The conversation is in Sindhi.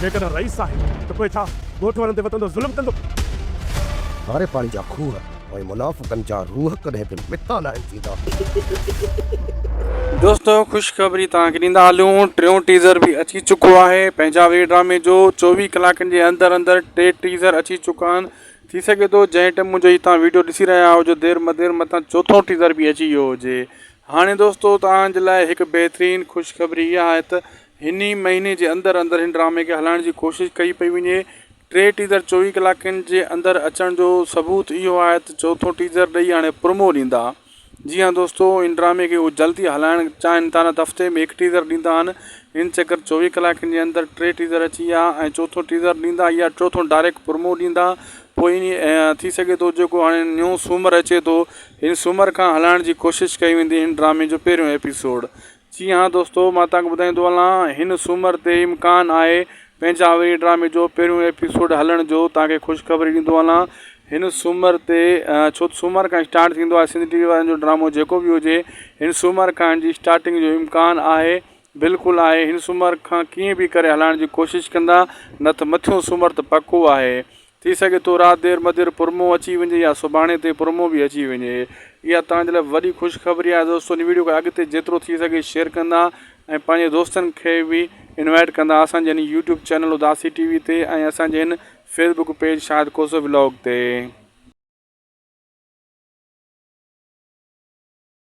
جيڪڏهن رئيس آهي ته پوء ڇا ڳوٺ وارن تي وتندو ظلم ڪندو؟ کاري پاڻي جا کوهه ۽ منافقن جا روح ڪڏهن به مٺا ناهن ٿيندا. دوستو خوشخبري توهان کي ڏيندا هلون ٽيون ٽيزر به اچي چڪو آهي پنهنجا وي ڊرامي جو 24 ڪلاڪن جي اندر اندر ٽي ٽيزر اچي چڪا آهن ٿي سگهي ٿو جنهن ٽيم منهنجو هي توهان ويڊيو ڏسي رهيا هجو دير مدير متان چوٿون ٽيزر به اچي ويو هجي هاڻي دوستو توهان جي لاء هڪ بهترين خوشخبري اها آهي ته هن ئي مهيني جي اندر اندر هن ڊرامي کي هلائڻ جي ڪوشش ڪئي پئي وڃي. ٽي ٽيزر 24 ڪلاڪن جي اندر اچڻ جو ثبوت اهو آهي ته چوٿون ٽيزر ڏئي هاڻي پرومو ڏيندا. جي ها دوستو هن ڊرامي کي هو جلدي هلائڻ چاهين ٿا نه ته هفتي ۾ هڪ ٽيزر ڏيندا آهن. هن چڪر 24 ڪلاڪن جي اندر ٽي ٽيزر اچي ويا ۽ چوٿون ٽيزر ڏيندا يا چوٿون ڊائريڪٽ پرومو ڏيندا پوء ٿي سگهي ٿو جيڪو هاڻي نيون سومر اچي ٿو هن سومر کان هلائڻ جي ڪوشش ڪئي ويندي هن ڊرامي جو پهريون ايپيسوڊ. جي ها دوستو مان توهان کي ٻڌائيندو هلان هن سومر تي امڪان آهي پنهنجا وري ڊرامي جو پهريون ايپيسوڊ هلڻ جو توهان کي خوشخبري ڏيندو هلان هن سومر تي ڇو ته سومر کان اسٽارٽ ٿيندو آهي سنڌ ٽي وي وارن جو ڊرامو جيڪو به هجي هن سومر کان هن جي اسٽارٽنگ جو امڪان آهي بلڪل آهي هن سومر کان ڪيئن به ڪري هلائڻ جي ڪوشش ڪندا نه ته مٿيون سومر ته پڪو آهي ٿي سگهي ٿو رات دير مدير پرمو اچي وڃي يا سڀاڻي تي پرمو به اچي وڃي. اها توهان جي لاء وڏي خوشخبري آهي دوستو ان ويڊيو کي اڳتي جيترو ٿي سگهي شيئر ڪندا ۽ پنهنجي دوستن کي به انوائٽ ڪندا اسان جي هن يوٽيوب چينل اداسي ٽي وي تي ۽ اسان جي هن Facebook page Shahid Khoso vlog تي.